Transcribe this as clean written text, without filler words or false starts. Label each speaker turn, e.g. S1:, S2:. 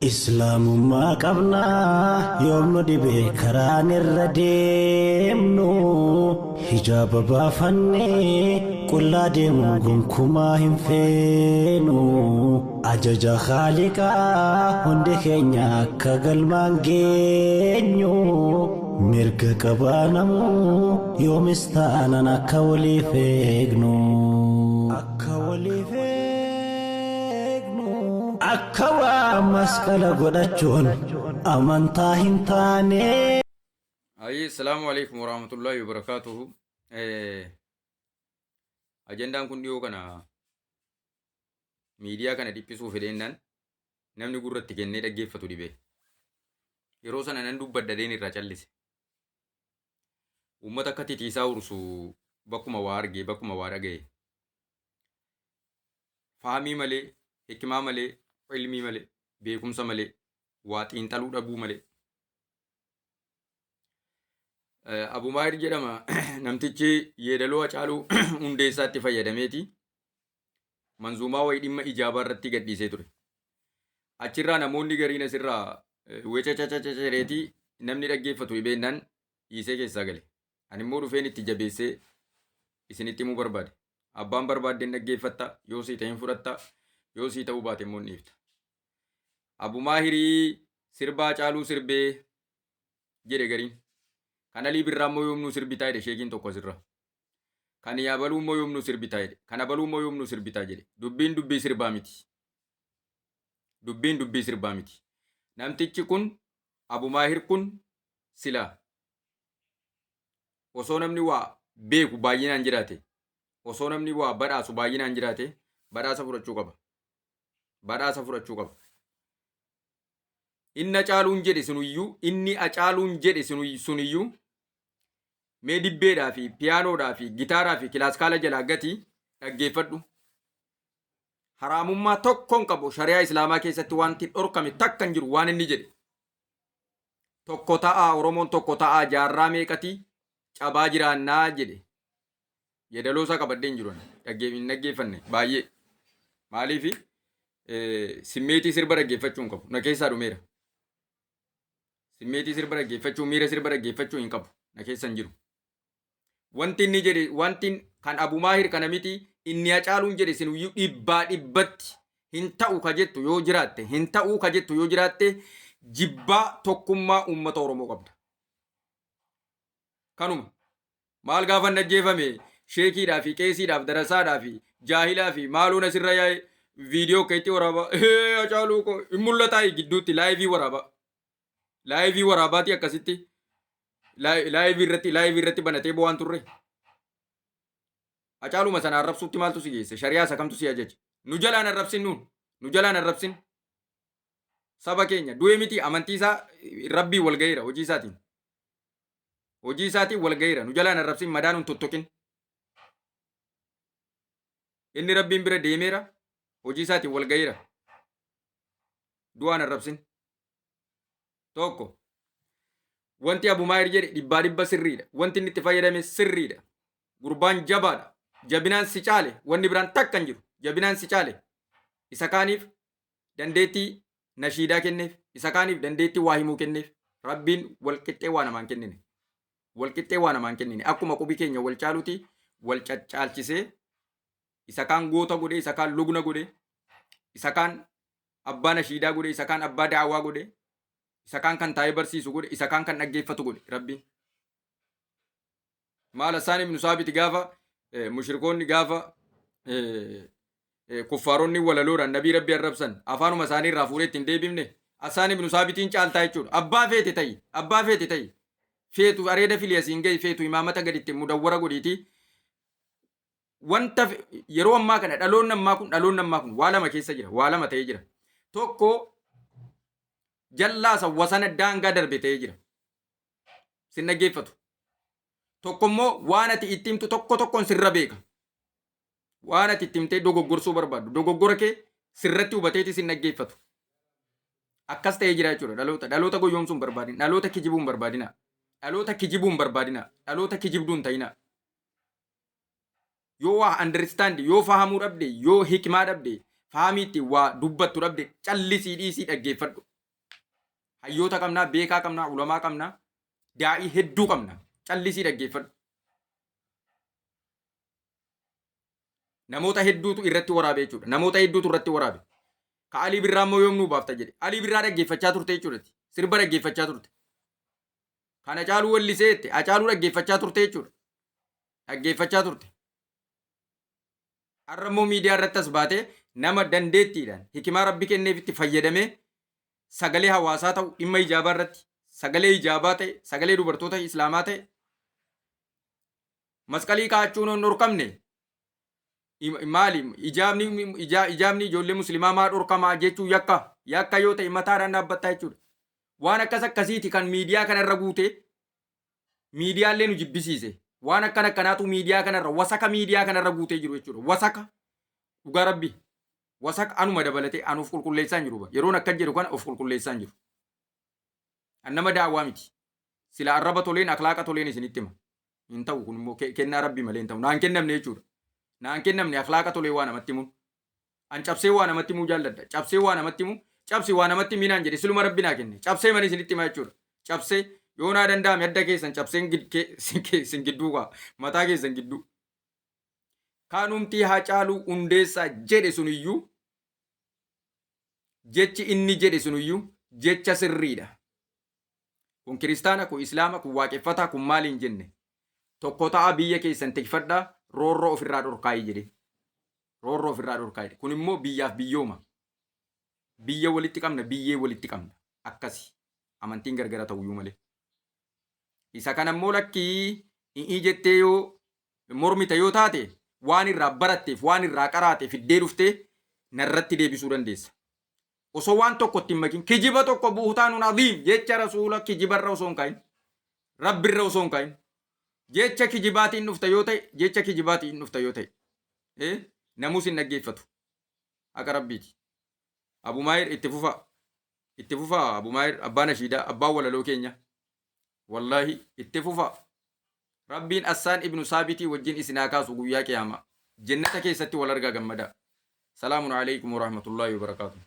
S1: Islaamummaa qabnaa yoom nu dhibe karaan irra deemnu hijaaba baafannee qullaa deemu gonkumaa hin feenu ajaja Khaaliqaa hundi keenya akka galmaan geenyu mirga qabaa namuu yoomis taanan akka waliif eegnu. Akka waliif eegnu. Akka waa masqala godhachuun amantaa hin taane.
S2: Ayyee, salaamu alaikum warahmatullahi wabarakaatuhu. Ajandaan kun dhiyoo kana miidiyaa kana dhiphisuu fedheennaan namni gurra itti kennee dhaggeeffatu dhibe. Yeroo sana nan dubbadha deen irraa callise. Uummata akka titiisaa ursu bakkuma waa argee bakkuma waa dhagaye. Fahamii malee, hikmaa malee, ilmii malee, beekumsa malee, waa xiinxaluu dhabuu malee. Abu Maahir jedhama namtichi yeedaloo Hacaaluu Hundeessaatti fayyadameeti manzuumaa wayii dhimma ijaabaa irratti gadhiisee ture. Achirraa namoonni gariin asirraa wecacacacacereetii namni dhaggeeffatu dhibeennaan dhiisee keessaa gale. Ani immoo dhufeen itti jabeessee isinitti himuu barbaade. Abbaan barbaaddeen dhaggeeffatta, yoo sii ta'e hin fudhatta, yoo sii ta'uu baate immoo hin dhiifta. Abu Maahirii sirbaa Hacaaluu sirbee jedhe gariin. Kan Alii Birraa immoo yoom nuu sirbitaa jedhe sheekiin tokko asirra. Kan Abaluu immoo yoom nuu sirbitaa jedhe. Kan Abaluu immoo yoom nuu sirbitaa jedhe. Dubbiin dubbii sirbaa miti. Dubbiin dubbii sirbaa miti. Namtichi kun Abu Maahir kun sila osoo namni waa beeku baay'inaan jiraate osoo namni waa badhaasu baay'inaan jiraate badhaasa fudhachuu qaba. Badhaasa fudhachuu qaba. Inni Hacaaluun jedhe sunuyyuu inni Hacaaluun jedhe suniyyuu mee dibbeedhaa fi piyaanoodhaa fi gitaaraa fi kilaaskaala jalaa gati dhaggeeffadhu. Haraamummaa tokko hin qabu shari'aa islaamaa keessatti wanti dhorkame takka hin jiru waan inni jedhe. Tokko ta'aa Oromoon tokko ta'aa jaarraa meeqati cabaa jiraannaa jedhe. Yeedaloo isaa qabadhee hin jiru ani. Hin dhaggeeffanne baay'ee. Maaliif simmeetii sirba dhaggeeffachuu hin qabu. Na keessaa dhumeera. Simmeetii sirba dhaggeeffachuu, miira sirba dhaggeeffachuu hin qabu. Na keessa hin jiru. Wanti inni jedhe, wanti kan Abu Maahir kana miti, inni Hacaaluun jedhe sinuyyuu dhibbaa dhibbatti hin ta'u ka jettu yoo jiraatte, hin ta'uu ka jettu yoo jiraatte, jibbaa tokkummaa uummata Oromoo qabda. Kanuma. Maal gaafa inni ajjeefame sheekiidhaa fi qeesiidhaaf darasaadhaa fi jaahilaa fi maaloon asirra yaa'e viidiyoo akka itti waraabaa ee Hacaaluu koo hin mul'ataa gidduutti laayivii waraabaa. Laayivii waraabaatii akkasitti laayivii irratti banatee bo'aan turre. Hacaaluma sana arrabsuutti maaltu si geesse? Shari'aa isa kamtu si ajaje? Nu jalaan arrabsin nuun. Nu jalaan arrabsin. Saba keenya du'e miti amantii isaa rabbii wal gaheera hojii isaatiin. Hojii isaatiin wal gaheera. Nu jalaan arrabsin madaa nun tuttuqin. Inni rabbiin bira deemeera. Hojii isaatiin wal gaheera. Du'aan arrabsin. Tokko. Wanti Abu Maahir jedhe dhibbaa dhibba sirriidha. Wanti inni itti fayyadame sirriidha. Gurbaan jabaadha. Jabinaan si caale wanni biraan takka hin jiru. Jabinaan si caale. Isa kaaniif dandeettii nashiidaa kenneef. Isa kaaniif dandeettii waa himuu kenneef. Rabbiin wal qixxee waa namaan kennine. Wal qixxee waa namaan kennine. Akkuma qubi keenya wal caaluti wal caccaalchisee isa kaan goota godhee isa kaan lugna godhee isa kaan abbaa nashiidaa godhe isa kaan abbaa da'awaa godhe isa kaan kan taa'ee barsiisu godhe isa kaan kan dhaggeeffatu godhe rabbiin. Maal Hassaan ibnu Saabit gaafa mushrikoonni gaafa kuffaaronni walaloodhaan nabii rabbii arrabsan afaanuma isaanii irraa fuudhee ittiin deebifne Hassaan ibnu Saabitiin caaltaa jechuudha. Abbaa feete ta'i abbaa feete ta'i feetu areeda fili asiin gahi feetu imaamata gaditti mudawwara godhiitii wanta yeroo ammaa kana dhaloonni ammaa kun waa lama keessa jira waa lama ta'ee jira. Tokko jallaasa wasana daangaa darbe ta'ee jira. Sin dhaggeeffatu. Tokko immoo waan ati itti himtu tokko tokkoon sirra beeka. Waan ati itti himtee dogoggorsuu barbaaddu dogoggora kee sirratti hubateeti sin dhaggeeffatu. Akkas ta'ee jira jechuudha dhaloota dhaloota goyyomsuu hin barbaadin dhaloota kijibuu hin barbaadina dhaloota kijibuu hin barbaadina dhaloota kijibduu hin ta'ina. Yoo waa understand yoo fahamuu dhabde yoo hikmaa dhabde fahamii itti waa dubbattu dhabde callisii dhiisii dhaggeeffadhu. Hayyoota qabnaa, beekaa qabnaa, ulamaa qabnaa, daa'ii hedduu qabna. Callisii dhaggeeffadhu. Namoota hedduutu irratti waraabe jechuudha. Namoota hedduutu irratti waraabe. Ka Alii Birraa immoo yoom nuu baafta jedhe. Alii Birraa dhaggeeffachaa turte jechuudha. Sirba dhaggeeffachaa turte. Kan Hacaaluu wallisee jette. Hacaaluu dhaggeeffachaa turte jechuudha. Dhaggeeffachaa turte. Har'a immoo miidiyaa irratti as baatee nama dandeettiidhaan hikimaa rabbi kenneefitti fayyadamee sagalee hawaasaa ta'u dhimma ijaabaa irratti sagalee ijaabaa ta'e sagalee dubartoota islaamaa ta'e masqalii kaa'achuun hin dhorkamne maali ijaabni ijaabni ijoollee muslimaa maa dhorkamaa jechuu yakka yakka yoo ta'e mataadhaan dhaabbattaa jechuudha. Waan akkas akkasiiti kan miidiyaa kanarra guute miidiyaallee nu jibbisiise. Waan akkan akkanaatu miidiyaa kanarra wasaka miidiyaa kanarra guutee jiru jechuudha. Wasaka dhugaa rabbi wasaka anuma dabalatee an of qulqulleessaa hin jiru. Yeroon akka jedhu kana of qulqulleessaa hin jiru. An nama daawwaa miti. Sila arraba toleen akhlaaqa toleen isinitti hima. Hin ta'u kun immoo kennaa rabbi malee hin ta'u. Naan kennamne jechuudha. Naan kennamne akhlaaqa tolee waa namatti himuun. An cabsee waa namatti himuu jaalladha. Cabsee waa namatti himuu. Cabsi waa namatti himi naan jedhe siluma rabbi naa kenne. Cabsee mani isinitti hima jechuudha. Cabsee yoo naa danda'ame adda keessan cabseen sin gidduu kaa mataa keessan gidduu. Kanumti Hacaaluu Hundeessaa jedhe suniyyuu jechi inni jedhe suniyyuu jecha sirriidha. Kun kiristaana, kun islaama, kun waaqeffataa, kun maali hin jenne. Tokko ta'a biyya keessan tikfadhaa roorroo ofirraa dhorkaayii jedhe. Roorroo ofirraa dhorkaa jedhe. Kun immoo biyyaaf biyyooma. Biyya walitti qabna, biyyee walitti qabna. Akkasi. Amantiin gargara ta'uyyuu malee. Isa kana immoo lakkii i'ii jettee yoo mormita yoo taate waan irraa baratteef waan irraa qaraate fiddee dhuftee narratti deebisuu dandeessa. Osoo waan tokko itti hin makin kijiba tokko buhtaanun aziim jecha rasuula kijibarra osoo hin kaa'in rabbirra osoo hin kaa'in jecha kijibaatiin dhufta yoo ta'e jecha kijibaatiin dhufta yoo ta'e namus hin dhaggeeffatu haqa rabbiiti. Abu Maahir itti fufaa itti fufaa Abu Maahir abbaa nashiidaa abbaa walaloo keenya wallaahi itti fufaa rabbiin Assaan ibnu Saabitii wajjin isin haa kaasu guyyaa qiyaamaa jennata keessatti wal argaa gammadaa. Salaamun alaikum warahmatullaahi wabarakaatuh.